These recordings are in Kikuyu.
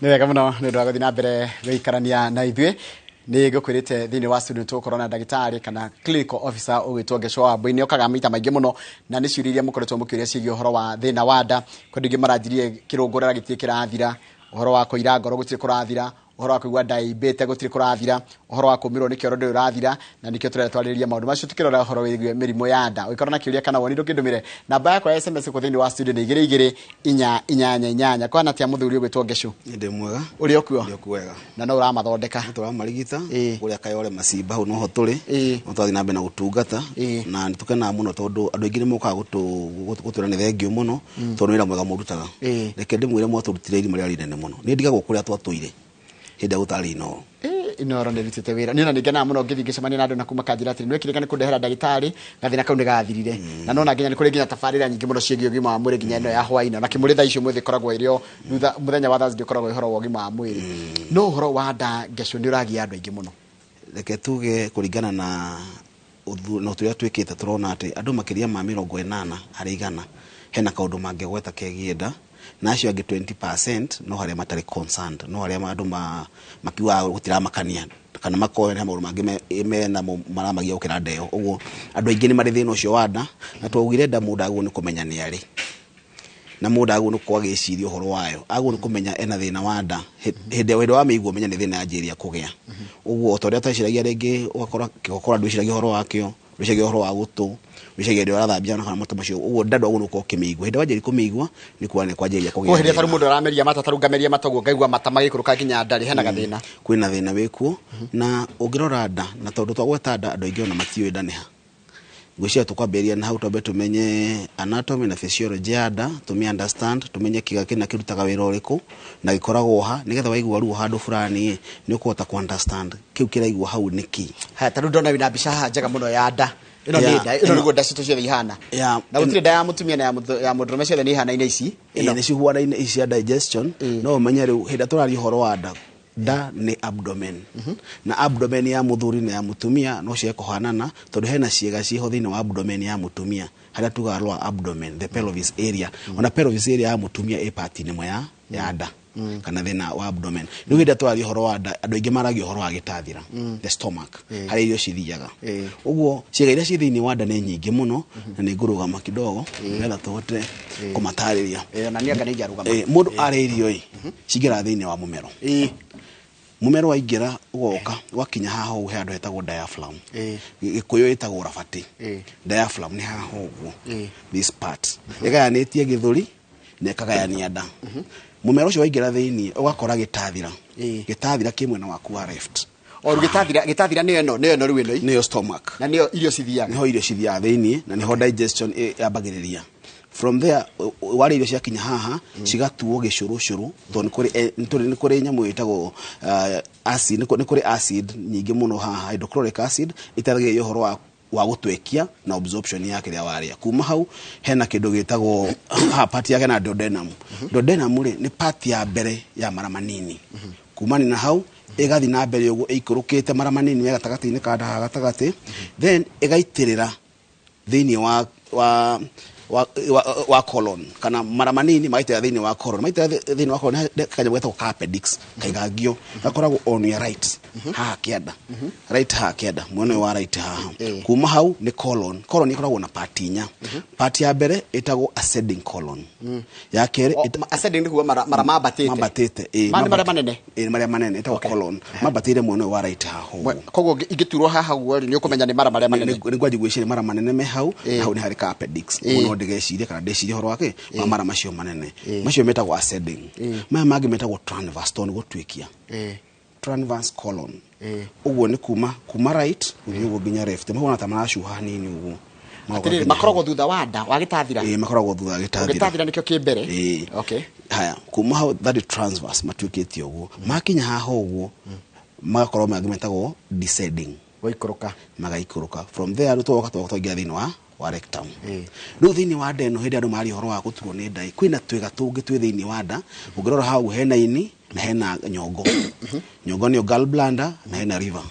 Nĩ wega mũno nĩ ũndũ wa gũthiĩ na mbere gũikarania na ithuĩ. Nĩ ngũkwĩrĩte thĩinĩ wa studio tũgũkorwo na ndagĩtarĩ kana clinical officer ũgwĩtwo Ngecwa wa Mbũi. Nĩ okaga maita maingĩ mũno na nĩ ciũria iria mũkoretwo mũkĩũria ciĩgiĩ ũhoro wa thĩna wa nda. Kwĩ andũ aingĩ maranjirie kĩrũngũrĩra gĩtirĩ kĩrathira, ũhoro wa kũira ngoro gũtirĩ kũrathira, ũhoro wa kũigua nda ĩimbĩte gũtirĩ kũrathira, ũhoro wa kũmĩrwo nĩ kĩoro ndũrĩ ũrathira, na nĩkĩo tũrenda twarĩrĩrie maũndũ macio tũkĩrora ũhoro wĩgiĩ mĩrimũ ya nda. Ũngĩkorwo na kĩũria kana woni ndũkĩndũmĩre, namba yakwa ya SMS gũkũ thĩinĩ wa studio nĩ igĩrĩ igĩrĩ inya inyanya inyanya. Kwana atĩa mũthuri ũgwĩtwo Ngecũ? Ndĩ mwega. Ũrĩ o kuo? Ndĩ o kuo wega. Na no ũramathondeka? No tũramarigita kũrĩa Kayole Macimba hau noho tũrĩ. No tũrathiĩ na mbere na gũtungata na nĩ tũkenaga mũno tondũ andũ aingĩ nĩ mokaga gũtwĩra nĩ thengiũ mũno tondũ nĩ wĩra mwega mũrutaga. Reke ndĩmwĩre mwatũrutire irima rĩarĩ inene mũno. Niĩ ndigagwo kũrĩa twatũire hĩndĩ ĩrĩa gũtarĩ Inooro. Inooro nĩ ĩrutĩte wĩra. Niĩ ona nĩ ngenaga mũno ngĩthiĩ ngĩcemania na andũ na kuma makanjĩra atĩrĩ, nĩwekire nĩ kũndehera ndagĩtarĩ, gathĩna kau nĩ gathirire. Na nona nginya nĩ kũrĩ nginya tabarĩra nyingĩ mũno ciĩgiĩ ũgima wa mwĩrĩ nginya ĩno ya hwaĩ-inĩ. Ona kĩmũrĩ thaa ici ũmũthĩ ĩkoragwo ĩrĩ o thutha mũthenya wa Thursday ũkoragwo ũhoro wa ũgima wa mwĩrĩ. No ũhoro wa nda Ngecũ nĩ ũragia andũ aingĩ mũno. Reke tuge kũringana na na ũrĩa twĩkĩte tũrona atĩ andũ makĩria ma 80% hena kaũndũ mangĩgweta kegiĩ nda, na acio angĩ 20% no harĩa matarĩ concerned, no harĩa andũ makiugaga gũtiramakania kana makorwo hena maũndũ mangĩ menamo maramagia gũkĩra nda ĩyo. Ũguo andũ aingĩ nĩ marĩ thĩna ũcio wa nda, na twaugire nda mũndũ agĩrĩirwo nĩ kũmenya nĩ arĩ, na mũndũ agĩrĩirwo nĩ gũkorwo agĩciria ũhoro wayo, agĩrĩirwo nĩ kũmenya ena thĩna wa nda hĩndĩ ĩrĩa wamĩigua ũmenye nĩ thĩna yanjĩrĩria kũgĩa. Ũguo o ta ũrĩa tweciragia rĩngĩ ũgakora kĩgokora ndwĩciragia ũhoro wakĩo, ndwĩciragia ũhoro wa gũtũ, ndwĩciragia hĩndĩ ĩrĩa ũrathambia kana matũ macio, ũguo nda ndwagĩrĩirwo nĩ gũkorwo ũkĩmĩigua. Hĩndĩ ĩrĩa wanjĩrĩria kũmĩigua nĩ kuga nĩ kwanjĩrĩria kũgĩa Koguo hĩndĩ ĩrĩa tarĩu thĩna. Mũndũ arameria mata, tarĩu ngameria mata ũguo ngaigua mata magĩikũrũka nginya nda rĩ, hena gathĩna. Kwĩna thĩna wĩkuo, na ũngĩrora nda, na tondũ twagweta nda andũ aingĩ ona matiũĩ nda nĩ ha. Ngwĩciria tũkwambĩrĩria na hau twambe tũmenye anatomy na physiology ya nda, tũmĩ understand, tũmenye kĩga kĩna kĩrutaga wĩra ũrĩkũ na gĩkoragwo ha, nĩgetha waigua ruo handũ fulani nĩ ũkũhota kũ understand kĩu kĩraigua hau nĩ kĩ. Haya, tarĩu ndona wĩna mbica haha njega mũno ya nda. Ĩno nĩ nda, ĩno nĩguo nda citũ ciothe ihana. Na gũtirĩ nda ya mũtumia na ya mũndũrũme, ciothe nĩ ihanaine ici. Ĩno nĩ cihuanaine ici cia digestion, no ũmenye rĩu hĩndĩ ĩrĩa tũraria ũhoro wa nda, nda nĩ abdomen. Na abdomen ya mũthuri na ya mũtumia no ciage kũhanana tondũ hena ciĩga ciĩho thĩinĩ wa abdomen ya mũtumia harĩa tugaga lower abdomen, the pelvis area. Ona pelvis area ya mũtumia ĩ part ĩmwe ya nda kana thĩna wa abdomen. Rĩu hĩndĩ ĩrĩa tũraria ũhoro wa nda, andũ aingĩ maragia ũhoro wa gĩtathira, the stomach, harĩa irio cithiaga. Ũguo ciĩga iria ciĩ thĩinĩ wa nda nĩ nyingĩ mũno na nĩ ngũrũgama kidogo nĩgetha tũhote kũmatarĩria. Ona niĩ anga nĩ ingĩarũgama. Mũndũ arĩa irio ĩ cingĩraga thĩinĩ wa mũmero. Mũmero waingĩra ũgoka ũgakinya haha ũguo he handũ hetagwo diaphragm. Gĩkũyũ ĩtagwo rabatĩ. Diaphragm nĩ haha ũguo. This part ĩgayanĩtie gĩthũri na ĩkagayania nda. Mũmero ũcio waingĩra thĩinĩ ũgakora gĩtathira. Gĩtathira kĩ mwena waku wa left. O gĩtathira nĩyo ĩno, nĩyo ĩno rĩu ĩno. Nĩyo stomach. Na nĩyo irio cithiaga. Nĩho irio cithiaga thĩinĩ na nĩho digestion yambagĩrĩria. From there warĩa irio ciakinya haha cigatuo gĩcũrũcũrũ tondũ nĩ kũrĩ nyamũ ĩtagwo acid, nĩ kũrĩ acid nyingĩ mũno haha, hydrochloric acid ĩteithagĩrĩria ũhoro wa gũtwekia na absorption ya kĩrĩa warĩa. Kuma hau hena kĩndũ gĩtagwo haha part yake na duodenum. Duodenum rĩ nĩ part ya mbere ya mara manini. Kumania na hau ĩgathiĩ na mbere ũguo ĩikũrũkĩte mara manini me gatagatĩ-inĩ ka nda haha gatagatĩ, then ĩgaitĩrĩra thĩinĩ wa colon, kana mara manini magaitĩrĩra thĩinĩ wa colon. Maitĩrĩra thĩinĩ wa colon nĩ kanyamũ getagwo ka appendix kaigangio, gakoragwo on your right haha kĩanda, right haha kĩanda, mwena ũyũ wa right haha. Kuma hau nĩ colon. Colon ĩkoragwo na part inya. Part ya mbere ĩtagwo ascending colon. Ya kerĩ Ascending nĩ kuga mara mambatĩte. Mambatĩte, ĩĩ, Maya nĩ marĩa mambatĩte. manene? Ĩĩ, nĩ marĩa manene, ĩtagwo colon. Mambatĩire mwena ũyũ wa right haha ũguo. Koguo ingĩturwo haha ũguo rĩ, nĩ ũkũmenya nĩ mara marĩa manene. Nĩ ngwanjia gwĩciria mara manene me hau, na hau nĩ harĩ ka appendix. Ũguo no ndĩgecirie kana ndĩcirie ũhoro wake wa mara macio manene. Macio metagwo ascending. Maya mangĩ metagwo transverse tondũ nĩ gũtuĩkia. Transverse colon. Ũguo nĩ kuma right gũthiĩ ũguo nginya left. Mahana ta maracuha hanini ũguo. Magoka Atĩrĩrĩ, nginya makoragwo hau. Thutha wa nda wa gĩtathira. Ĩĩ, makoragwo thutha wa gĩtathira. Gĩtathira nĩkĩo kĩ mbere. Ĩĩ. Haya, kuma hau that is transverse matuĩkĩte ũguo. Makinya haha ũguo magakorwo mangĩ metagwo descending. Gũikũrũka. Magaikũrũka. From there rĩu tũgoka twaingĩra thĩinĩ wa rectum. Rĩu thĩinĩ wa nda ĩno hĩndĩ andũ maria ũhoro wa gũturwo nĩ nda ĩ, kwĩna twĩga tũngĩ twĩ thĩinĩ wa nda. Ũngĩrora hau hena ini na hena nyongo. Nyongo nĩyo gallbladder na hena liver.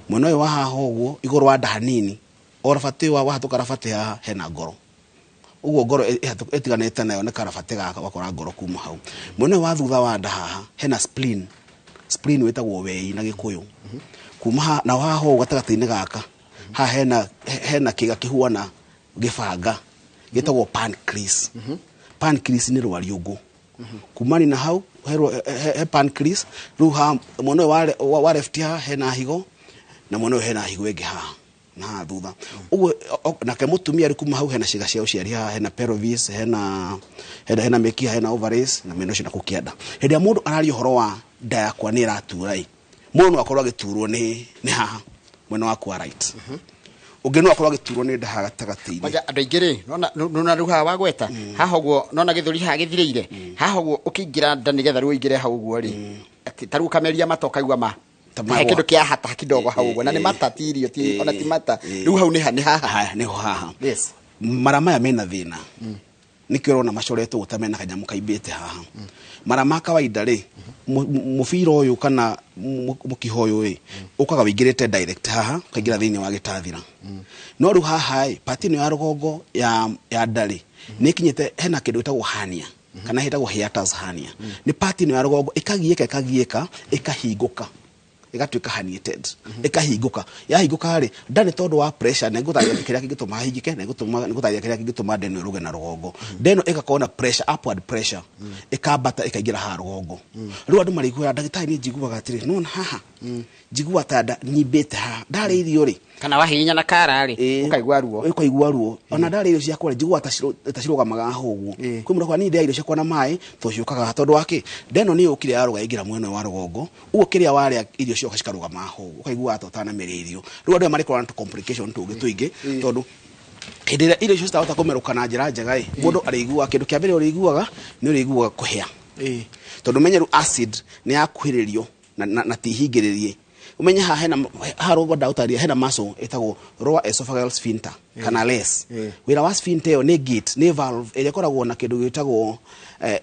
Mwena ũyũ wa haha ũguo igũrũ wa nda hanini o rabatĩ wa wahatũka rabatĩ haha hena ngoro. Ũguo ngoro ĩtiganĩte nayo nĩ karabati gaka ũgakora ngoro kuma hau. Mwena ũyũ wa thutha wa nda haha hena spleen. Spleen wĩtagwo wei na Gĩkũyũ. Kuma haha na haha ũũ gatagatĩ-inĩ gaka haha hena kĩga kĩhuana gĩbanga gĩtagwo pancreas. Pancreas nĩ rwariũngũ. Kumani na hau he pancreas. Rĩu haha mwena ũyũ wa left haha hena higo na mwena ũyũ hena higo ĩngĩ haha na haha thutha. Ũguo nake mũtumia rĩ kuma hau hena ciĩga cia ũciari haha, hena pelvis, hena mĩkiha, hena ovaries na mĩena ũcio na kũu kĩanda. Hĩndĩ ĩrĩa mũndũ araria ũhoro wa nda yakwa nĩ ĩratura ĩ, mũndũ no akorwo agĩturwo nĩ haha mwena waku wa right. Ũngĩ no akorwo agĩturwo nĩ nda haha gatagatĩ-inĩ. Kwanja andũ aingĩ rĩ, nona rĩu haha wagweta, haha ũguo nona gĩthũri haha gĩthirĩire, haha ũguo ũkĩingĩra nda nĩgetha rĩu ũingĩre hau ũguo rĩ, atĩ ta rĩu ũkameria mata ũkaigua ma. Ta He magwa. kĩndũ kĩa hata kidogo hau ũguo, na nĩ mata ti irio, ti ona ti mata. Rĩu hau nĩ haha. Haya, nĩho haha. Yes. Mara maya mena thĩna. Nĩkĩo ũrona macoretwo ũguo ta mena kanyamũ kaimbĩte haha. Mara ma kawaida rĩ, mũbira ũyũ kana mũkiha ũyũ ĩ, ũkaga wĩingĩrĩte direct haha, ũkaingĩra thĩinĩ wa gĩtathira. No rĩu haha ĩ, part ĩno ya rũgongo ya nda rĩ, nĩ ĩkinyĩte hena kĩndũ gĩtagwo hernia, kana ĩtagwo hiatus hernia. Nĩ part ĩno ya rũgongo ĩkagiĩka, ĩkagiĩka, ĩkahingũka. Ĩgatuĩka herniated. Ĩkahingũka. Yahingũka rĩ, nda nĩ tondũ wa pressure, na nĩngũtarĩria kĩrĩa kĩngĩtũma hahingĩke, na nĩngũtarĩria kĩrĩa kĩngĩtũma nda ĩno ĩrũge na rũgongo. Nda ĩno ĩgakorwo na pressure, upward pressure, ĩkambata ĩkaingĩra haha rũgongo. Rĩu andũ marĩiguaga, ndagĩtarĩ niĩ njiguaga atĩrĩ, nĩwona haha? Njiguaga ta nda nyimbĩte haha. Ndarĩa irio rĩ? Kana wahihinya na kara rĩ, ũkaigua ruo. Ũkaigua ruo. Ona ndarĩa irio ciakwa rĩ, njiguaga ta cirũgamaga haha ũguo. Kwĩ mũndũ akauga, niĩ ndĩaga irio ciakwa na maĩ, tondũ ciũkaga haha. Tondũ wa kĩ? Nda ĩno nĩ yũkire yarũga yaingĩra mwena ũyũ wa rũgongo. Ũguo kĩrĩa warĩa irio cioka cikarũgama haha ũguo. Ũkaigua ta ũtanamĩrĩa irio. Rĩu andũ aya marĩkoragwo na tũ complication tũngĩ tũingĩ, tondũ hĩndĩ ĩrĩa irio icio citahota kũmerũka na njĩra njega ĩ, mũndũ arĩiguaga kĩndũ kĩa mbere ũrĩiguaga nĩ ũrĩiguaga kũhĩa. Tondũ menye rĩu acid nĩ yakuhĩrĩrio na ti hingĩrĩrie. Umenye haha hena, haha rũgongo ndagũtarĩria hena muscle ĩtagwo lower esophageal sphincter kana less. Wĩra wa sphincter ĩyo nĩ gate, nĩ valve ĩrĩa ĩkoragwo na kĩndũ gĩtagwo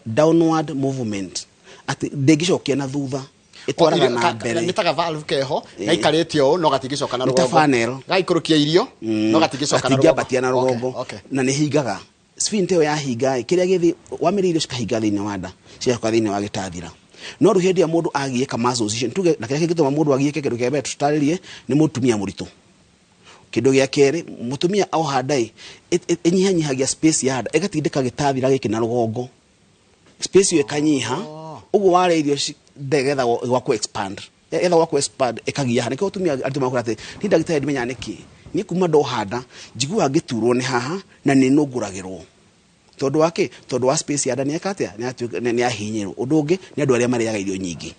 downward movement, atĩ ndĩngĩcokia na thutha, ĩtwaraga na mbere. Nĩ ta valve keho, gaikarĩte ũũ, no gatingĩcoka na Nĩ ta rũgongo. funnel. Gaikũrũkia irio, no gatingĩcoka na rũgongo. Gatingĩambatia na rũgongo. Na nĩ hingaga. Sphincter ĩyo yahinga ĩ, kĩrĩa gĩthĩ, wamĩrĩa irio cikahinga thĩinĩ wa nda, cigacoka thĩinĩ wa gĩtathira. No rĩu hĩndĩ ĩrĩa mũndũ agiĩka muscles icio, tuge, na kĩrĩa kĩngĩtũma mũndũ agiĩke kĩndũ kĩa mbere tũtarĩrie, nĩ mũtumia mũritũ. Kĩndũ gĩa kerĩ, mũtumia oha nda ĩ, ĩnyihanyihagia space ya nda, ĩgatindĩka gĩtathira gĩkĩ na rũgongo. Space ĩyo ĩkanyiha, ũguo warĩa irio nda ĩgetha gwa kũ expand. Ĩgetha gwa kũ expand, ĩkagia haha. Nĩkĩo atumia aritũ makwĩra atĩ, niĩ ndagĩtarĩ ndimenyaga nĩkĩ. Niĩ kuma ndoha nda, njiguaga ngĩturwo nĩ haha, na nĩ nũngũragĩrwo. Tondũ wa kĩ? Tondũ wa space ya nda nĩ eka atĩa? Nĩ atuĩka, nĩ ahinyĩrwo. Ũndũ ũngĩ, nĩ andũ arĩa marĩaga irio nyingĩ.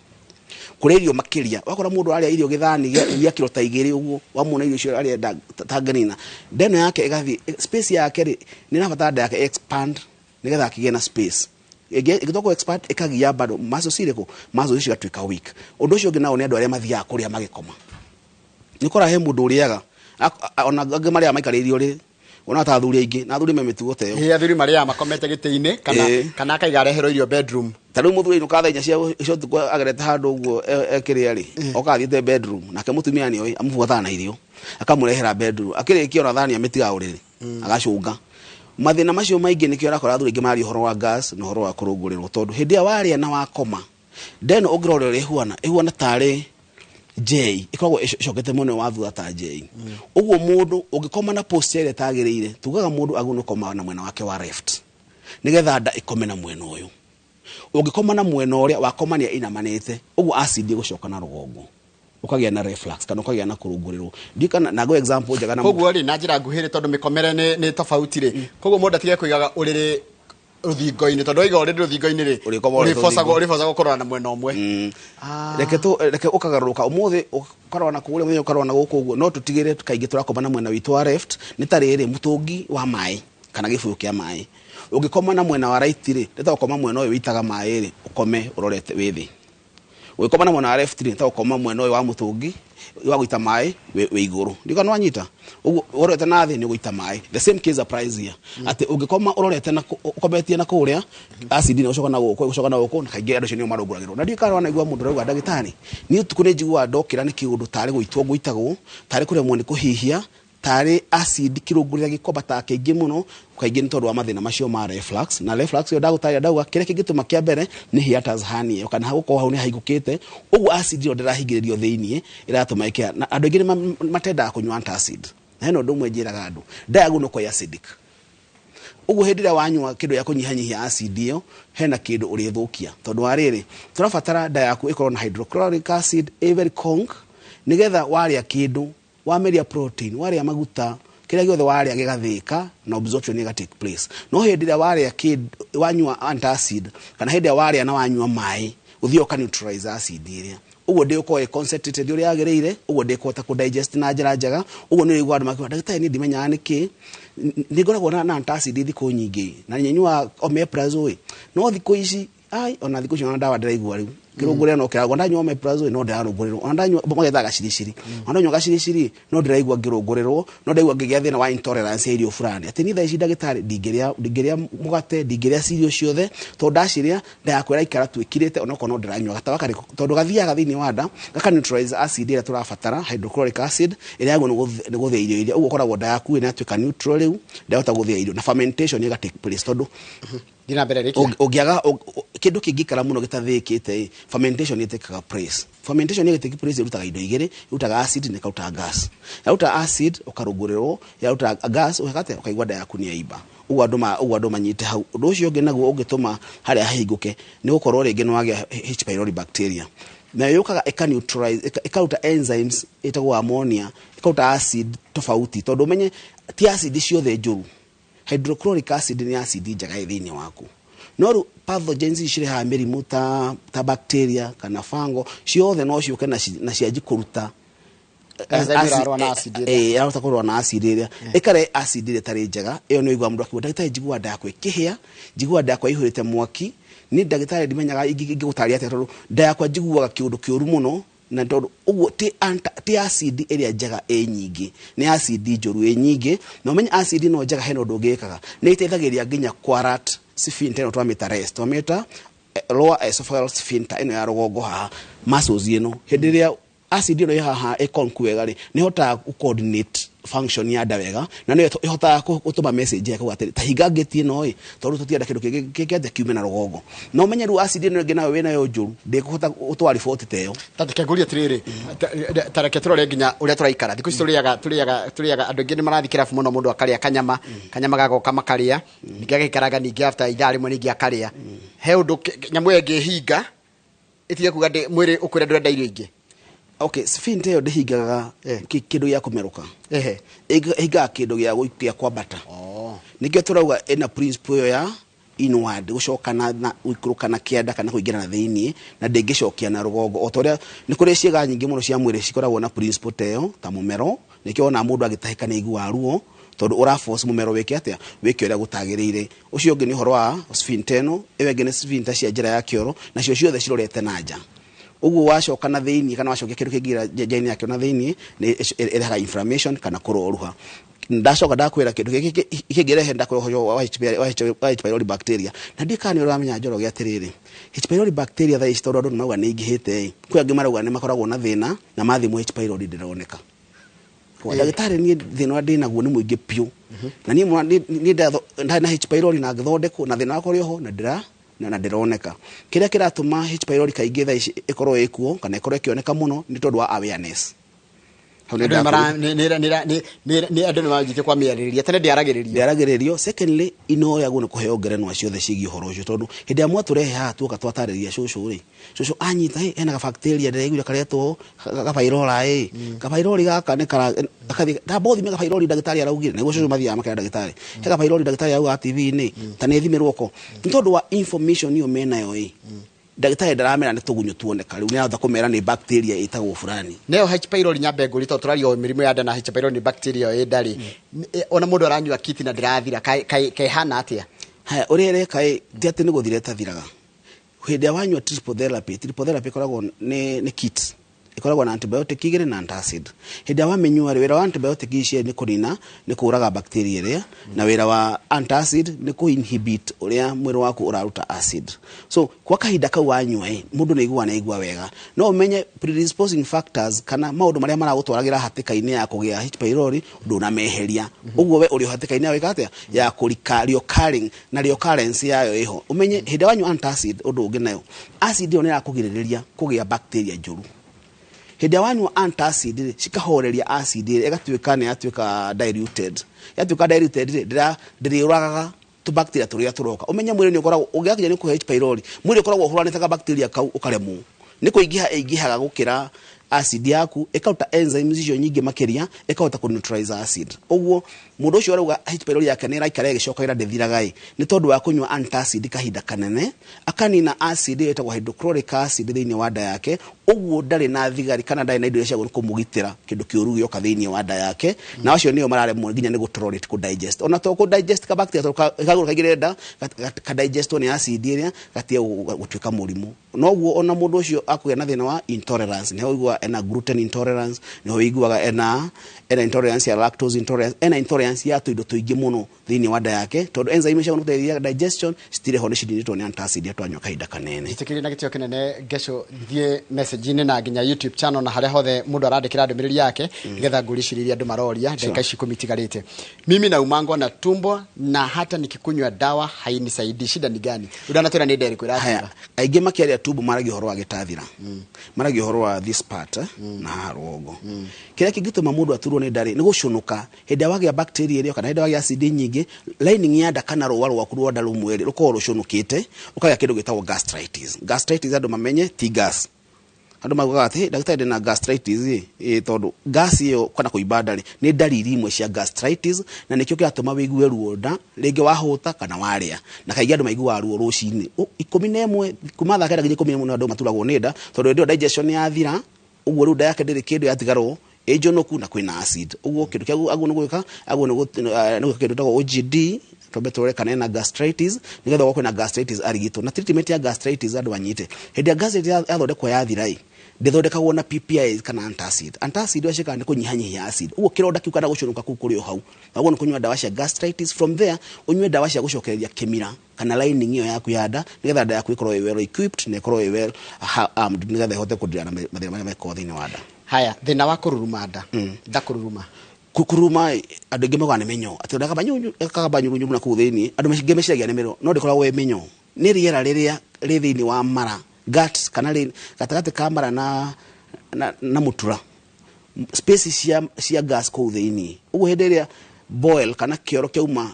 Kũrĩa irio makĩria, wakora mũndũ arĩa irio gĩthani gĩa kiro ta igĩrĩ ũguo, wamuona irio icio arĩa ta nganina. Nda ĩno yake ĩgathiĩ, space yake rĩ, nĩ ĩrabatara nda yake expand, nĩgetha akĩgĩe na space. Ĩngĩtua kũ expand, ĩkagia bado, muscles cirĩkũ? Muscles icio cigatuĩka weak. Ũndũ ũcio ũngĩ nao nĩ andũ arĩa mathiaga kũrĩa magĩkoma. Nĩ ũkoraga he mũndũ ũrĩaga, ona angĩ marĩaga maikarĩire ũrĩrĩ, ona ta athuri aingĩ, na athuri me mĩtugo ta ĩyo. Ĩĩ, athuri marĩaga makomete gĩtĩ-inĩ, kana akaiga areherwo irio bedroom. Ta rĩu mũthuri ainũka thaa inya cia ũtukũ agerete handũ ũguo ekĩrĩa rĩ, oka athiĩte bedroom, nake mũtumia nĩoĩ, amũbuataga na irio, akamũrehera bedroom, akĩrĩkia ona thani amĩtigaga ũrĩrĩ, agacũnga. Mathĩna macio maingĩ nĩkĩo ũrakora athuri aingĩ mararia ũhoro wa gas na ũhoro wa kũrũngũrĩrwo, tondũ hĩndĩ ĩrĩa warĩa na wakoma, nda ĩno ũngĩrora ũrĩa ĩhuana, ĩhuana tarĩ J, ĩkoragwo ĩcokete mwena wa thutha ta J. Ũguo mũndũ ũngĩkoma na posture ĩrĩa ĩtagĩrĩire, tugaga mũndũ agĩrĩirwo gũkoma na mwena wake wa left, nĩgetha nda ĩkome na mwena ũyũ. Ũngĩkoma na mwena ũrĩa wakomania ĩinamanĩte, ũguo acid ĩgũcoka na rũgongo, ũkagĩa na reflux kana ũkagĩa na kũrũngũrĩrwo. Ndiũĩ kana na go example njega na Koguo rĩ, na njĩra nguhĩ rĩ, tondũ mĩkomere nĩ tofauti rĩ. Koguo mũndũ atige kũigaga ũrĩrĩ rũthingo-inĩ, tondũ waiga ũrĩrĩ rũthingo-inĩ rĩ, Ũrĩkoma ũrĩ rũthingo. ũrĩbocagwo kũrora na mwena ũmwe. Reke ũkagarũrũka ũmũthĩ, ũkarora na kũrĩa, mũthenya ũkarora na gũkũ ũguo, no tũtigĩrĩre kaingĩ tũrakoma na mwena witũ wa left, nĩ ta rĩrĩ mũtũngi wa maĩ kana gĩbũyũ kĩa maĩ. Ũngĩkoma na mwena wa right rĩ, nĩ ta gũkoma mwena ũyũ wĩitaga maĩ rĩ, ũkome ũrorete wĩ thĩ. Ũngĩkoma na mwena wa left rĩ, nĩ ta gũkoma mwena ũyũ wa mũtũngi wa gũita maĩ wĩ igũrũ. Ndiũĩ kana nĩwanyita? Ũguo ũrorete na thĩ nĩ ũgũita maĩ. The same case applies here. Atĩ ũngĩkoma ũrorete na ũkometie na kũrĩa, acid nĩ ĩgũcoka na gũkũ, ĩgũcoka na gũkũ, na kaingĩ andũ acio nĩo marũngũragĩrwo. Na ndiũĩ kana wanaigua mũndũ arauga ndagĩtarĩ, niĩ ũtukũ nĩ njiguaga ndokĩra nĩ kĩũndũ tarĩ gũitwo ngũitagwo, tarĩ kũremwo nĩ kũhihia, Tarĩ acid kĩrũngũrĩra gĩkwambataga kĩingĩ mũno, kaingĩ nĩ tondũ wa mathĩna macio ma reflux. Na reflux ĩyo ndagũtarĩria, ndauga kĩrĩa kĩngĩtũma kĩa mbere nĩ hiatus hernia ĩyo, kana gũkorwo hau nĩ hahingũkĩte ũguo, acid ĩyo ndĩrahingĩrĩrio thĩiniĩ, ĩratũma ĩkĩa. Na andũ aingĩ nĩ matendaga kũnyua antacid, na hena ũndũ ũmwe njĩraga andũ, ndayaguo no kwa acidic. Ũguo hĩndĩ ĩrĩa wanyua kĩndũ gĩa kũnyihanyihia acid ĩyo, hena kĩndũ ũrĩthũkia, tondũ wa rĩrĩ, tũrabatara nda yaku ĩkorwo na hydrochloric acid ĩ very conc, nĩgetha warĩa kĩndũ, wameria protein, warĩa maguta, kĩrĩa gĩothe warĩa gĩgathĩka na absorption ĩga take place. No hĩndĩ ĩrĩa warĩa kĩndũ, wanyua antacid, kana hĩndĩ ĩrĩa warĩa na wanyua maĩ, ũthiĩ ũka neutralize acid ĩrĩa, ũguo ndĩgũkorwo ĩ concentrated ũrĩa yagĩrĩire, ũguo ndĩkũhota kũ digest na njĩra njega. Ũguo nĩ ũiguaga andũ makiuga, "Ndagĩtarĩ, niĩ ndimenyaga nĩkĩ nĩ ngoragwo na antacid thikũ nyingĩ na nyuaga omeprazole, no thikũ ici ai, ona thikũ ici ona ndawa ndĩraigua rĩu kĩrũngũrĩra no kĩragwo. Ndanyua omeprazole no ndĩrarũngũrĩrwo, ona ndanyua magetha gaciriciri, ona ndanyua gaciriciri no ndĩraigua ngĩrũngũrĩrwo, no ndĩraigua ngĩgĩa thĩna wa intolerance ya irio fulani, atĩ niĩ thaa ici, ndagĩtarĩ, ndingĩrĩa mũgate, ndingĩrĩa cirio ciothe, tondũ ndacirĩa nda yakwa ĩraikara tu ĩkirĩte, onokorwo no ndĩranyua gatawa karĩkũ, tondũ gathiaga thĩinĩ wa nda gaka neutralize acid ĩrĩa tũrabatara, hydrochloric acid ĩrĩa yagwo nĩ gũthĩa irio iria. Ũguo ũkoragwo nda yaku ĩnatuĩka neutral, rĩu ndahota gũthĩa irio na fermentation ĩga take place, tondũ Thiĩ na mbere rĩkia. Ũngĩaga kĩndũ kĩngĩikara mũno gĩtathĩĩkĩte ĩ, fermentation ĩtĩkaga place. Fermentation ĩgĩtake place, ĩrutaga indo igĩrĩ, ĩrutaga acid na ĩkaruta gas. Yaruta acid ũkarũngũrĩrwo, yaruta gas ũgakate ũkaigua nda yaku nĩ yaimba. Ũguo andũ manyite hau. Ũndũ ũcio ũngĩ naguo ũngĩtũma harĩa hahingũke nĩ gũkorwo rĩngĩ nĩ wagĩa H pylori bacteria, nayo yũkaga ĩka neutralize, ĩkaruta enzymes ĩtagwo ammonia, ĩkaruta acid tofauti, tondũ ũmenye ti acid ciothe njũru. Hydrochloric acid nĩ acid njega ĩ thĩinĩ waku, no rĩu pathogens ici cirehaga mĩrimũ ta bacteria kana fungal ciothe no ciũke na cianji kũruta Enzyme ĩrarũa na acid ĩrĩa. Ĩrahota kũrũa na acid ĩrĩa, ĩkarehe acid ĩrĩa ĩtarĩ njega. Ĩyo nĩ ũiguaga mũndũ akiuga, "Ndagĩtarĩ, njiguaga nda yakwa ĩkĩhĩa, njiguaga nda yakwa ĩihũrĩte mwaki. Niĩ ndagĩtarĩ ndimenyaga ingĩgũtarĩria atĩa, tondũ nda yakwa njiguaga kĩũndũ kĩũru mũno." Na tondũ ũguo ti acid ĩrĩa njega ĩ nyingĩ, nĩ acid njũru ĩ nyingĩ. Na ũmenye acid ĩno njega hena ũndũ ũngĩ ĩkaga, nĩ ĩteithagĩrĩria nginya kwarat sphincter ĩno twamĩta rest, twamĩta lower esophageal sphincter ĩno ya rũgongo haha, muscles ĩno. Hĩndĩ ĩrĩa acid ĩno ĩ haha ĩkonku wega rĩ, nĩ ĩhotaga gũ coordinate function ya nda wega, na nĩyo ĩhotaga gũtũma message ya kuga atĩrĩ, ta hinga ngĩti ĩno ĩ, tondũ tũtienda kĩndũ kĩngĩ kĩngĩanjia kiume na rũgongo. Na ũmenye rĩu acid ĩno ĩngĩ nayo wĩnayo njũru ndĩkũhota gũtwara riboti ta ĩyo. Ta reke ngũrie atĩrĩrĩ, ta reke tũrore nginya ũrĩa tũraikara thikũ ici. Tũrĩaga, andũ aingĩ nĩ marathiĩ kĩrabu mũno, mũndũ akarĩa kanyama, kanyama gagoka makarĩa, ningĩ agaikaranga, ningĩ after ithaa rĩmwe ningĩ akarĩa. He ũndũ nyamũ ĩyo ĩngĩhinga ĩtige kuga mwĩrĩ ũkwĩra ndũrenda irio ingĩ? Okay, sphincter ĩyo ndĩhingaga kĩndũ gĩa kũmerũka. Ĩhingaga kĩndũ gĩa kwambata. Nĩkĩo tũrauga ĩna principle ĩyo ya inward, gũcoka na gũikũrũka na kĩanda kana kũingĩra na thĩiniĩ, na ndĩngĩcokia na rũgongo. O ta ũrĩa nĩ kũrĩ ciĩga nyingĩ mũno cia mwĩrĩ cikoragwo na principle ta ĩyo, ta mũmero. Nĩkĩo wona mũndũ agĩtahĩka nĩ aiguaga ruo, tondũ ũra force mũmero wĩke atĩa, wĩke ũrĩa gũtagĩrĩire. Ũcio ũngĩ nĩ ũhoro wa sphincter ĩno. Ĩyo ĩngĩ nĩ sphincter cia njĩra ya kĩoro, nacio ciothe cirorete na nja. Ũguo wacoka na thĩiniĩ kana wacokia kĩndũ kĩngĩ njĩra-inĩ yakĩo na thĩiniĩ, nĩ ĩrehaga inflammation kana kũroruha. Ndacoka ndakwĩra kĩndũ gĩkĩ kĩngĩrehe, ndakwĩra ũhoro wa H pylori bacteria, na ndiĩ kana nĩ ũramenya, Njoroge, atĩrĩrĩ, H pylori bacteria thaa ici, tondũ andũ nĩ marauga nĩ ingĩhĩte ĩ, kwĩ angĩ marauga nĩ makoragwo na thĩna na mathimwo H pylori ndĩroneka. "Ndagĩtarĩ, niĩ thĩna ũrĩa ndĩnaguo nĩ mũingĩ biũ, na niĩ niĩ ndarĩ na H pylori na ngĩthondekwo, na thĩna wakwa ũrĩ oho na ndĩra na ndĩroneka." Kĩrĩa kĩratũma H pylori kaingĩ thaa ici ĩkorwo ĩkuo kana ĩkorwo ĩkĩoneka mũno nĩ tondũ wa awareness. Hau nĩ Andũ nĩ andũ nĩ manjĩtie kwa mĩarĩrĩria, tene ndĩaragĩrĩrio. Ndĩaragĩrĩrio. Secondly, inoyagwo nĩ kũheo ngerenwa ciothe ciĩgiĩ ũhoro ũcio, tondũ hĩndĩ ĩrĩa mwatũrehe haha tuoka twatarĩria cũcũ rĩ, cũcũ anyita, "Hĩ, hena gabacteria ndĩraiguire karetwo gapairora ĩ, gapairori gaka nĩ kara akathiĩ tamba ũthime gapairori, ndagĩtarĩ araugire." Nĩguo cũcũ mathiaga makera ndagĩtarĩ, "He gapairori ndagĩtarĩ arauga TV-inĩ, ta nĩ thimĩrwo ko." Nĩ tondũ wa information ĩyo menayo ĩ, ndagĩtarĩ ndaramera nĩ tũgunyũ tuoneka, rĩu nĩ arahota kũmera nĩ bacteria ĩtagwo fulani. Nayo H pylori, nyambe ngũri, tondũ tũraria o mĩrimũ ya nda, na H pylori nĩ bacteria ĩ nda rĩ, ona mũndũ aranyua kiti na ndĩrathira, kaĩhana atĩa? Haya, ũrĩa ĩreka ĩ, ti atĩ nĩ gũthira ĩtathiraga. Hĩndĩ ĩrĩa wanyua triple therapy, triple therapy ĩkoragwo nĩ kit. Ĩkoragwo na antibiotic igĩrĩ na antacid. Hĩndĩ ĩrĩa wamĩnyua rĩ, wĩra wa antibiotic ici nĩ kũnina, nĩ kũraga bacteria ĩrĩa, na wĩra wa antacid nĩ kũ inhibit ũrĩa mwĩrĩ waku ũraruta acid. So kwa kahinda kau wanyua ĩ, mũndũ nĩ aiguaga, nĩ aigua wega. No ũmenye predisposing factors kana maũndũ marĩa maragũtwaragĩra hatĩka-inĩ ya kũgĩa H pylori ndũnameheria. Ũguo we ũrĩ o hatĩka-inĩ ya gwĩka atĩa, ya kũrika recurring na recurrence yayo ĩho. Ũmenye hĩndĩ ĩrĩa wanyua antacid, ũndũ ũngĩ nayo acid ĩyo nĩ ĩrakũgirĩrĩria kũgĩa bacteria njũru. Hĩndĩ ĩrĩa wanyua antacid rĩ, cikahoreria acid ĩrĩa, ĩgatuĩka nĩ yatuĩka diluted. Yatuĩka diluted rĩ, ndĩrĩũragaga tũbacteria tũrĩa tũroka. Ũmenye mwĩrĩ nĩ ũkoragwo ũngĩgakinya nĩ kũhe H pylori, mwĩrĩ ũkoragwo ũhũranĩte ka bacteria kau ũkaremwo nĩ kũingĩha, ĩingĩhaga gũkĩra acid yaku, ĩkaruta enzymes icio nyingĩ makĩria, ĩkahota kũ neutralize acid. Ũguo mũndũ ũcio arauga H pylori yake nĩ ĩraikara ĩgĩcokagĩra, ndĩthiraga ĩ, nĩ tondũ wa kũnyua antacid kahinda kanene, akanina acid ĩyo ĩtagwo hydrochloric acid thĩinĩ wa nda yake. Ũguo ndarĩ na thigari kana ndarĩ na indo iria cia kũmũgitĩra kĩndũ kĩũru gĩoka thĩinĩ wa nda yake, na acio nĩo mararemwo nginya nĩ gũ-tolerate, kũ-digest, ona to kũ-digest ka bacteria, tondũ kagũrũ kaingĩre nda ka-digestwo nĩ acid ĩrĩa, gatige gũtuĩka mũrimũ. Noguo ona mũndũ ũcio akũgĩa na thĩna wa intolerance, nĩho ũiguaga ena gluten intolerance, nĩho ũiguaga ena intolerance ya lactose intolerance, ena intolerance ya tũindo tũingĩ mũno thĩinĩ wa nda yake, tondũ enzyme cia gũteithia digestion citirĩ ho, nĩ cininĩtwo nĩ antacid iria twanyua kahinda kanene. Njĩtĩkĩrie na gĩtĩo kĩnene, Ngeco, thiĩ message-inĩ na nginya YouTube channel na harĩa hothe mũndũ arandĩkĩra ndũmĩrĩri yake, nĩgetha ngũrie ciũria iria andũ maroria ndagĩka ici 10 itigarĩte. Mimi naumangwa na tumbo na hata nikikunywa dawa hainisaidii, shida ni gani? Ũndanatwĩra nĩ nderĩ kwĩra. Haya, aingĩ makĩaria tumbo maragia ũhoro wa gĩtathira, maragia ũhoro wa this part na haha rũgongo. Kĩrĩa kĩngĩtũma mũndũ aturwo nĩ nda rĩ, nĩ gũcũnũka. Hĩndĩ ĩrĩa wagĩa bacteria ĩrĩa kana hĩndĩ ĩrĩa wagĩa acid nyingĩ, lining ya nda kana rũa rwaku rwa nda rũmwe rĩ, rũkoragwo rũcũnũkĩte, ũkagĩa kĩndũ gĩtagwo gastritis. Gastritis, andũ mamenye, ti gas. Andũ maugaga atĩ, "Hey, ndagĩtarĩ, ndĩna gastritis ĩ." Ĩ, tondũ gas ĩyo kana kũimba nda rĩ, nĩ ndariri imwe cia gastritis, na nĩkĩo kĩratũma wĩigue ruo nda rĩngĩ wahũta kana warĩa. Na kaingĩ andũ maiguaga ruo rũcinĩ 11, kuma thaa 9 nginya 11, andũ maturagwo nĩ nda, tondũ hĩndĩ ĩyo digestion yathira. Ũguo rĩu nda yake ndĩrĩ kĩndũ, yatigarwo ĩ njonoku na kwĩna acid. Ũguo kĩndũ kĩa aguo nĩ gwĩka, aguo nĩ gwĩka kĩndũ gĩtagwo OGD, twambe tũrore kana ena gastritis, nĩgetha okorwo kwĩna gastritis arigitwo. Na treatment ya gastritis, andũ anyite, hĩndĩ ya gastritis yathondekwo yathira ĩ, ndĩthondekagwo na PPIs kana antacid. Antacid ũrĩa ciĩkaga nĩ kũnyihanyihia acid, ũguo kĩronda kĩu kana gũcũnũka kũu kũrĩ o hau. Ũguo nĩ kũnyua ndawa cia gastritis, from there ũnyue ndawa cia gũcokereria kĩmira kana lining ĩyo yaku ya nda, nĩgetha nda yaku ĩkorwo ĩ well equipped na ĩkorwo ĩ well armed, nĩgetha ĩhote kũdeal na mathĩna marĩa mekorwo thĩinĩ wa nda. Haya, thĩna wa kũruruma nda, nda kũruruma. Kuruma andũ aingĩ maugaga nĩ mĩnyoo, atĩ akagamba nyurunyuru na kũu thĩinĩ. Andũ aingĩ meciragia nĩ mĩrũ, no ndĩkoragwo ĩ mĩnyoo, nĩ rĩera rĩrĩa rĩ thĩinĩ wa mara, gut, kana rĩ gatagatĩ ka mara na mũtura, space cia gas kũu thĩinĩ. Ũguo hĩndĩ ĩrĩa boil kana kĩoro kĩauma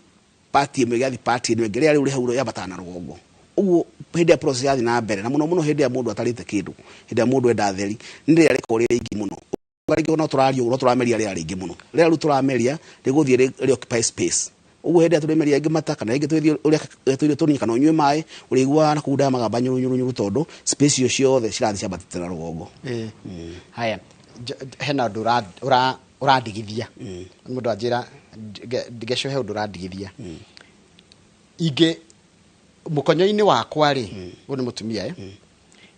part ĩmwe gĩathiĩ part ĩno ĩngĩ, rĩera rĩu rĩ hau rĩambataga na rũgongo. Ũguo hĩndĩ ĩrĩa process yathiĩ na mbere, na mũno mũno hĩndĩ ĩrĩa mũndũ atarĩte kĩndũ, hĩndĩ ĩrĩa mũndũ enda theri, nĩ rĩera rĩkoragwo rĩ rĩingĩ mũno. Rĩngĩ no tũraria ũguo, no tũrameria rĩera rĩingĩ mũno. Rĩera rĩu tũrameria rĩgũthiĩ rĩ occupy space. Ũguo hĩndĩ ĩrĩa tũrĩmeria rĩngĩ mata kana rĩngĩ twĩthiĩ ũrĩa tũirio tũnini kana ũnyue maĩ, ũrĩiguaga na kũu nda magamba nyuru nyuru nyuru, tondũ space icio ciothe cirathiĩ ciambatĩte na rũgongo. Haya, hena ũndũ ũrandigithia. Mũndũ anjĩra, Ngeco, he ũndũ ũrandigithia ingĩ mũkonyo-inĩ wakwa rĩ. Ũyũ nĩ mũtumia,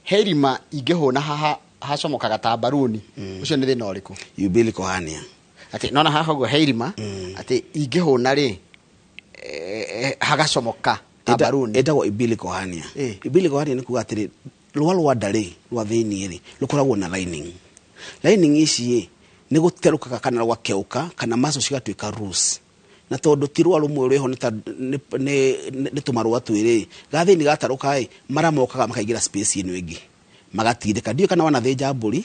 he irima ingĩhũna haha hacomokaga ta mbaruni. Ũcio nĩ thĩna ũrĩkũ? Umbilical hernia. Atĩ nona haha ũguo he irima, atĩ ingĩhũna rĩ, hagacomoka ta mbaruni. Ĩtagwo umbilical hernia. Umbilical hernia nĩ kuga atĩrĩ, rũa rwa nda rĩ, rwa thĩinĩ rĩ, rũkoragwo na lining. Lining ici ĩ nĩ gũterũkaga kana rũgakeũka kana muscle cigatuĩka loose, na tondũ ti rũa rũmwe rwĩho, nĩ ta nĩ tũmarũa twĩrĩ ga thĩinĩ gatarũka ĩ, mara mokaga makaingĩra space ĩno ĩngĩ magatindĩka. Ndiũĩ kana wanathĩnja mbũri,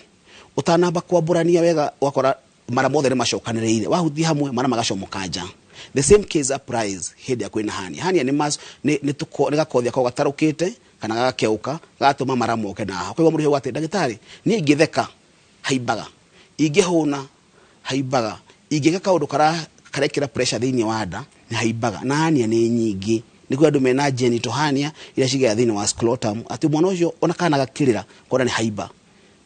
ũtanamba kwambũrania wega ũgakora mara mothe nĩ macokanĩrĩire, wahutia hamwe mara magacomoka nja. The same case applies hĩndĩ ĩrĩa kwĩna hernia. Hernia nĩ nĩ nĩ gakothi gakoragwo gatarũkĩte kana gagakeuka, gagatũma mara moke na haha. Ũkaigua mũndũ ũcio atĩ, "Ndagĩtarĩ, niĩ ingĩtheka haimbaga, ingĩhũna haimbaga, ingĩka kaũndũ karekĩra pressure thĩinĩ wa nda nĩ haimbaga." Na hernia nĩ nyingĩ, nĩ andũ mena genital hernia iria cigĩaga thĩinĩ wa scrotum, atĩ mwana ũcio ona kana gakĩrĩra kona nĩ haimba,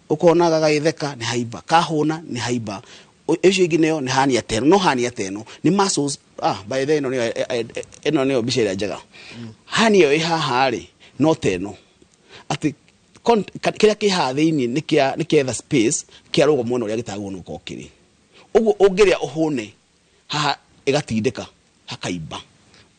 ũkona gagagĩtheka nĩ haimba, kahũna nĩ haimba. Ĩcio ĩngĩ nayo nĩ hernia teno, no hernia teno nĩ muscles. By the way, ĩno nĩyo mbica ĩrĩa njega. Hernia ĩyo ĩ haha rĩ, no teno atĩ Kĩrĩa kĩ haha thĩinĩ nĩ kĩetha space kĩa rũgo mwena ũrĩa gĩtagwo nĩ gũkorwo kĩrĩ. Ũguo ũngĩrĩa ũhũne haha ĩgatindĩka hakaimba,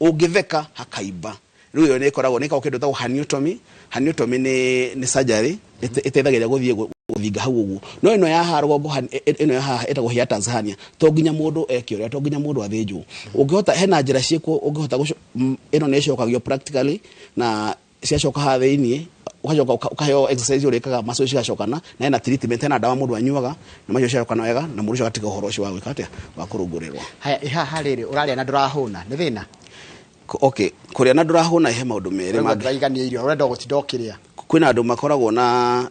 ũngĩtheka hakaimba. Rĩu ĩyo nĩ ĩkoragwo nĩ ĩkoragwo kĩndũ gĩtagwo herniotomy. Herniotomy nĩ surgery ĩteithagĩrĩria gũthiĩ gũthinga hau ũguo. No ĩno ya haha rũgongo, ĩno ya haha ĩtagwo hiatus hernia, to nginya mũndũ eke ũrĩa, to nginya mũndũ athĩnjwo. Ũngĩhota, hena njĩra ciĩkuo ũngĩhota ĩno nĩ ĩcokagio practically, na ciacoka haha thĩinĩ ũgacoka ũkaheo exercise ũrĩkaga, muscle cigacokana, na hena treatment, hena ndawa mũndũ anyuaga na macio ciacokana wega, na mũndũ ũcio agatiga ũhoro ũcio wa gwĩka atĩa, wa kũrũngũrĩrwo. Haya, ĩhaha rĩrĩ ũrarĩa na ndũrahũna nĩ thĩna? Okay, kũrĩa na ndũrahũna he maũndũ merĩ. Ũraigua ndũraigania irio, ũrenda gũtinda ũkĩrĩa. Kwĩna andũ makoragwo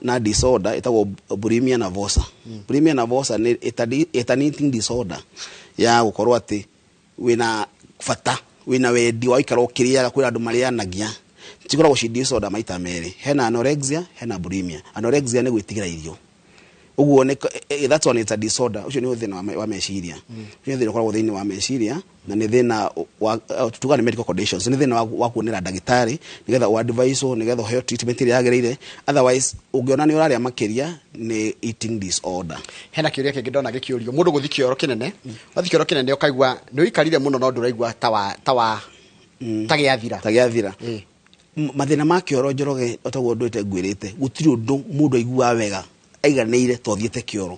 na disorder ĩtagwo bulimia nervosa. Bulimia nervosa nĩ it's an eating disorder ya gũkorwo atĩ wĩna bata, wĩna wendi wa gũikara ũkĩrĩaga. Kwĩna andũ marĩanagia, cikoragwo ci disorder maita merĩ, hena anorexia, hena bulimia. Anorexia nĩ gwĩtigĩra irio ũguo nĩ that one is a disorder. Ũcio nĩ thĩna wa meciria, ũcio nĩ thĩna ũkoragwo thĩinĩ wa meciria, na nĩ thĩna wa tuga nĩ medical conditions, nĩ thĩna wa kuonera ndagĩtarĩ nĩgetha ũ advise, nĩgetha ũheo treatment ĩrĩa yagĩrĩire. Otherwise ũngĩona nĩ ũrarĩa makĩria, nĩ eating disorder. Hena kĩũria kĩngĩ ndona gĩkĩũrio, mũndũ gũthi kĩoro kĩnene, wathi kĩoro kĩnene ũkaigua nĩ ũikarire mũno no ndũraigua ta wa ta gĩathira. Ta gĩathira. Mathĩna ma kĩoro, Njoroge, otaguo ndwĩte ngwĩrĩte, gũtirĩ ũndũ mũndũ aiguaga wega aiganĩire to thiĩte kĩoro,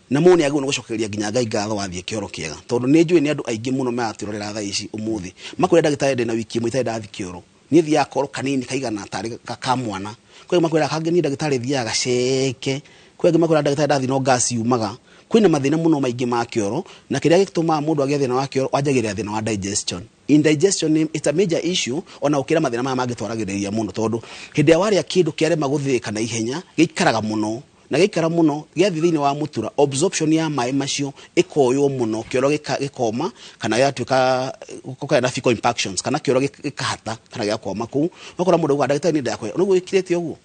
na mũndũ nĩ agĩrĩirwo nĩ gũcokeria nginya Ngai ngatho wathiĩ kĩoro kĩega, tondũ nĩ njũĩ nĩ andũ aingĩ mũno maratwĩrorera thaa ici ũmũthĩ makwĩra, "Ndagĩtarĩ, ndĩna wiki ĩmwe itarĩ ndathi kĩoro, niĩ thiaga koro kanini kaigana tarĩ ka mwana." Kwĩ makwĩra kangĩ, "Niĩ ndagĩtarĩ thiaga gaceke." Kwĩ angĩ makwĩra, "Ndagĩtarĩ, ndathi no gas yumaga." Kwĩna mathĩna mũno maingĩ ma kĩoro, na kĩrĩa gĩtũmaga mũndũ agĩe thĩna wa kĩoro wanjagĩrĩra thĩna wa digestion. Indigestion it's a major issue ona gũkĩra mathĩna maya mangĩ twaragĩrĩria mũno, tondũ hĩndĩ ĩrĩa warĩa kĩndũ kĩarema gũthĩĩka na ihenya, gĩikaraga mũno, na gĩikara mũno gĩathiĩ thĩinĩ wa mũtura, absorption ya maĩ macio ĩkoywo mũno, kĩoro gĩkoma kana gĩgatuĩka gũkagĩa na fecal impactions, kana kĩoro gĩkahata kana gĩgakoma kũu. Ũgakora mũndũ auga, "Ndagĩtarĩ, niĩ ndakũhe ũguo wĩkirĩte ũguo,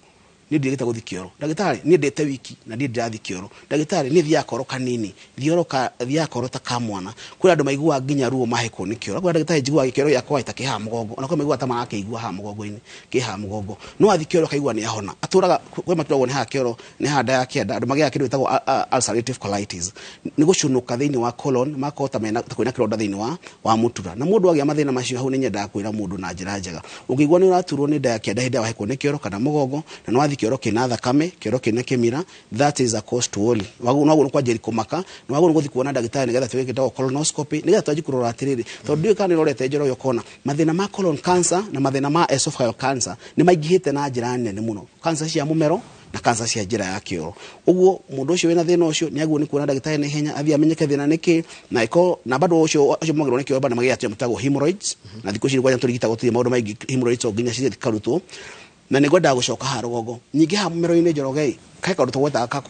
niĩ ndirĩte gũthi kĩoro. Ndagĩtarĩ, niĩ ndĩte wiki na niĩ ndĩrathi kĩoro. Ndagĩtarĩ, niĩ thiaga koro kanini, thiaga koro ta ka mwana." Kwĩ andũ maiguaga nginya ruo mahĩkwo nĩ kĩoro. Kwĩ ndagĩtarĩ, njiguaga kĩoro gĩakwa ta kĩ haha mũgongo. Ona kwĩ maiguaga ta marakĩigua haha mũgongo-inĩ, kĩ haha mũgongo, no athi kĩoro akaigua nĩ ahona. Atũraga kwĩ matũragwo nĩ haha kĩoro, nĩ haha nda ya kĩanda. Andũ magĩaga kĩndũ gĩtagwo ulcerative colitis, nĩ gũcũnũka thĩinĩ wa colon, magakorwo ta mena ta kwĩna kĩronda thĩinĩ wa mũtura. Na mũndũ agĩa mathĩna macio, hau nĩ nyendaga kwĩra mũndũ na njĩra njega, ũngĩigua nĩ ũraturwo nĩ nda ya kĩanda hĩndĩ ĩrĩa wahĩkwo nĩ kĩoro kana mũgongo, na nĩ wathi kĩoro kĩna thakame, kĩoro kĩna kĩmira, that is a cause to worry. Wagwo nĩ kwanjĩrĩria kũmaka, na wagwo nĩ gũthiĩ kuona ndagĩtarĩ nĩgetha twĩke kĩndũ colonoscopy, nĩgetha twanjie kũrora atĩrĩrĩ, tondũ ndiũĩ kana nĩ ũrorete, Njoroge, ũkona mathĩna ma colon cancer na mathĩna ma esophageal cancer nĩ maingĩhĩte na njĩra nene mũno, cancer cia mũmero na cancer cia njĩra ya kĩoro. Ũguo mũndũ ũcio wĩna thĩna ũcio nĩ agĩrĩirwo nĩ kuona ndagĩtarĩ na ihenya, athiĩ amenyeke thĩna nĩ kĩ, na ĩkorwo na bado ũcio acio magĩrĩirwo nĩ kĩoro bado magĩaga tũnyamũ twĩtagwo hemorrhoids. Na thikũ ici kwanja tũrigitagwo, tũtirĩ maũndũ maingĩ, hemorrhoids o nginya cithiĩ cikarutwo. Na nĩ ngwendaga gũcoka haha rũgongo nyingĩ, haha mũmero-inĩ, Njoroge, he kaũndũ tũgwetaga ka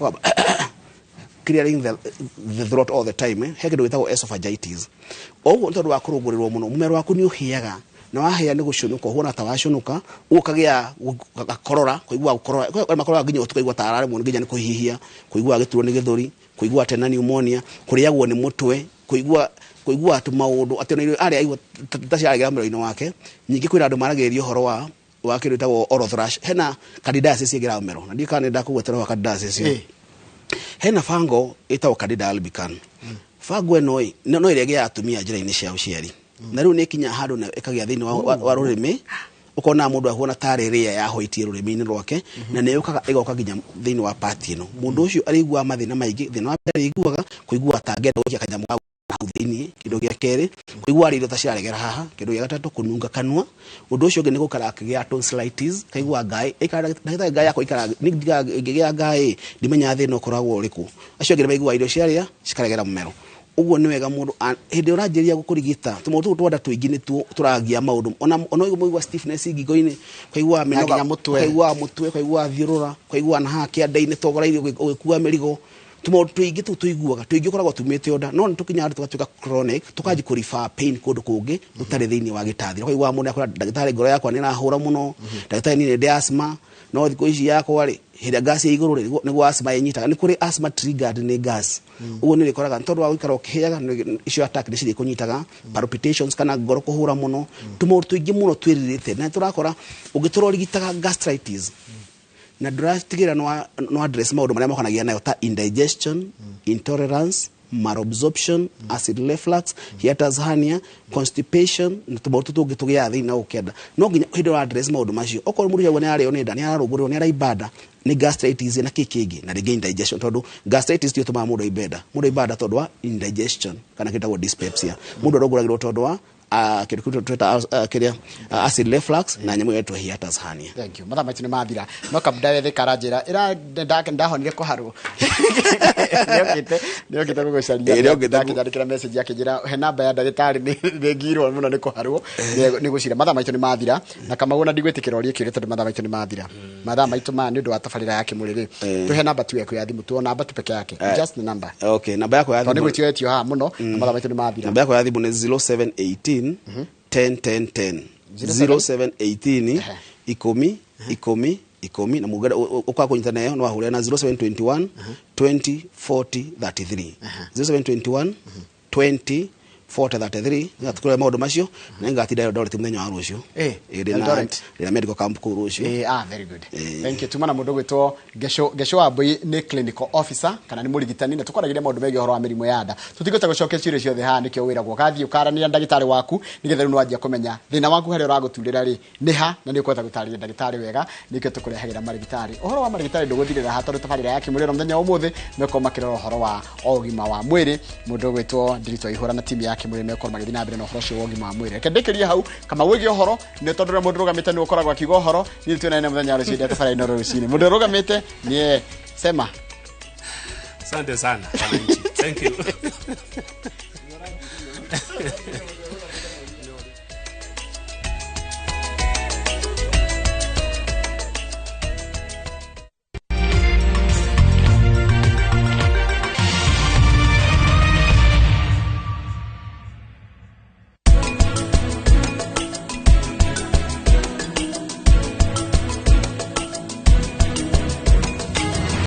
clearing the throat all the time, eh? He kĩndũ gĩtagwo esophagitis. O ũguo nĩ tondũ wa kũrũngũrĩrwo mũno, mũmero waku nĩ ũhĩaga, na wahĩa nĩ gũcũnũka, ũhuana ta wacũnũka ũguo, ũkagĩa gakorora, kũigua gũkorora. Kwĩ arĩa makoraga nginya ũtukũ, aigua ta araremwo nginya nĩ kũhihia, kũigua agĩturwo nĩ gĩthũri, kũigua atena pneumonia, kũrĩagwo nĩ mũtwe, kũigua atĩ maũndũ atĩ ona irio arĩa aigua ta ciaregera mũmero-inĩ wake. Ningĩ kwĩna andũ maragĩrĩria ũhoro wa kĩndũ gĩtagwo oral thrush. Hena candidiasis ĩgĩraga mũmero, na ndiũĩ kana nĩ ndakũgwetera wa candidiasis ĩyo. Hena fungal ĩtagwo Candida albicans. Fungal ĩno ĩ no ĩrĩa ĩgĩaga atumia njĩra-inĩ cia ũciari, na rĩu nĩ ĩkinyaga handũ na ĩkagĩa thĩinĩ wa rũrĩmĩ, ũkona mũndũ ahuana tarĩ ria ya white rũrĩmĩ-inĩ rwake, na nĩ yũkaga ĩgoka nginya thĩinĩ wa part ĩno. Mũndũ ũcio arĩiguaga mathĩna maingĩ. Thĩna wa mbere arĩiguaga kũigua ta angĩenda gũikia kanyamũ ga hau thĩinĩ. Kĩndũ gĩa kerĩ, kũigua irio ta ciraregera haha. Kĩndũ gĩa gatatũ, kũnunga kanua. Ũndũ ũcio ũngĩ nĩ gũikara akĩgĩa tonsillitis, kaigua ngaĩ ikara. "Ndagĩtarĩ, ngaĩ yakwa ikara niĩ ngĩgĩa ngaĩ, ndimenyaga thĩna ũkoragwo ũrĩkũ." Acio angĩ nĩ maiguaga irio ciarĩa cikaregera mũmero. Ũguo nĩ wega mũndũ hĩndĩ ĩrĩa ũranjĩrĩria kũrigita tũmaũndũ tũtũ twanda tũingĩ, nĩtuo tũragia maũndũ ona ũiguaga stiffness ngingo-inĩ, ũkaigua mĩnoga, nginya mũtwe. Ũkaigua mũtwe, ũkaigua thiũrũra, ũkaigua na haha kĩanda-inĩ togoraire ũgĩkua mĩrigo. Tũmaũndũ tũingĩ tũu tũiguaga tũingĩ ũkoragwo tumĩte o nda, no nĩ tũkinyaga handũ tũgatuĩka chronic, tũkanji kũrefer pain kũndũ kũngĩ gũtarĩ thĩinĩ wa gĩtathi. Ũkaigua mũndũ akwĩra, "Ndagĩtarĩ, ngoro yakwa nĩ ĩrahũra mũno. Ndagĩtarĩ, niĩ nĩ ndĩ asthma, no thikũ ici yakwa rĩ, hĩndĩ ĩrĩa gas ĩ igũrũ rĩ, nĩguo asthma ĩnyitaga." Nĩ kũrĩ asthma triggered nĩ gas. Ũguo nĩ ũrĩkoraga nĩ tondũ wa gũikara ũkĩhĩaga, icio attack nĩ cirĩkũnyitaga, palpitations kana ngoro kũhũra mũno, tũmaũndũ tũingĩ mũno twĩrirĩte. Na nĩ tũrakora ũngĩtũra ũrigitaga gastritis Na ndũratigĩrĩra no address maũndũ marĩa mokanagia nayo ta indigestion, intolerance, malabsorption, acid reflux, hiatus hernia, constipation na tũmaũndũ tũngĩ tũgĩaga thĩinĩ na gũkenda. No nginya hĩndĩ ĩrĩa address maũndũ macio, okorwo mũndũ ũcio nĩ ararĩo nĩ nda, nĩ ararũngũrĩrwo, nĩ araimba nda, nĩ gastritis na kĩ kĩngĩ, na rĩngĩ indigestion, tondũ gastritis tiyo ĩtũmaga mũndũ aimbe nda. Mũndũ aimba nda tondũ wa indigestion kana kĩtagwo dyspepsia. Mũndũ arũngũragĩrwo tondũ wa kĩndũ kĩu tweta kĩrĩa acid reflux na nyamũ ĩyo ĩtwo hiatus hernia. Thank you. Mathaa maitũ nĩ mathira, no kabda wethe karanjĩra ĩra ndahonire kũharwo, nĩokĩte gũgũcaria. Ĩ, nĩokĩte. Ndakĩnyandĩkĩra message akĩnjĩra he namba ya ndagĩtarĩ, nĩ ngirwo mũno nĩ kũharwo nĩ gũcira. Mathaa maitũ nĩ mathira na Kamau na ndigwĩtĩkĩra ũrie kĩũria tondũ mathaa maitũ nĩ mathira. Mathaa maitũ maya nĩ ũndũ wa tabarĩra ya kĩmũrĩ rĩ, tũhe namba tu yaku ya thimũ tu, o namba tu peke yake, just the number. Okay, namba yakwa ya tondũ nĩ thimũ gwĩtio etio haha mũno na mathaa maitũ nĩ mathira. Namba yakwa ya thimũ nĩ 0718 10 10 10, 0718 10 10 10, na mũngĩenda ũkaga kũnyita nayo no ahũre na 0721 20 40 33, 0721 20 40 33. Ngatũkũrĩa maũndũ macio na nĩngatinda Eldoret mũthenya wa rũciũ. Eh, Ĩ, ndĩna Eldoret. Ndĩna medical camp kũu rũciũ. Eh, ah, very good. Thank you. Tuma na mũndũ gwĩtwo Ngesho, Ngesho Wambui nĩ clinical officer kana nĩ mũrigitani, na tũkwaragĩria maũndũ megiĩ ũhoro wa mĩrimũ ya nda. Tũtigũte gũcokia ciũria ciothe haha, nĩkĩo wĩragwo ũgathiĩ ũkaranĩria na ndagĩtarĩ waku nĩgetha rĩu nĩwanjia kũmenya thĩna waku harĩa ũragũturĩra rĩ nĩ ha, na nĩ ũkũhota gũtarĩria ndagĩtarĩ wega. Nĩkĩo tũkũrehagĩra marĩgĩtarĩ. Ũhoro wa marĩgĩtarĩ ndũgũthirĩra haha tondũ tabarĩra ya kĩmũrĩro mũthenya wa ũmũthĩ mekorwo makĩrora ũhoro wa ũgima wa mwĩrĩ. Mũndũ ũgwĩtwo Ndiritu Aihũra na timu ya kĩmũrĩ mekorwo magĩthiĩ na mbere na ũhoro ũcio wa ũgima wa mwĩrĩ. Reke ndĩkĩrie hau kama wĩgiĩ ũhoro nĩ tondũ ũrĩa mũndũ ũrũgamĩte nĩ ũkoragwo akiuga ũhoro. Niĩ tuonane mũthenya wa rũciũ tabarĩra ĩno rũcinĩ. Mũndũ ũrũgamĩte nĩe sema. Asante sana wananchi. Thank you.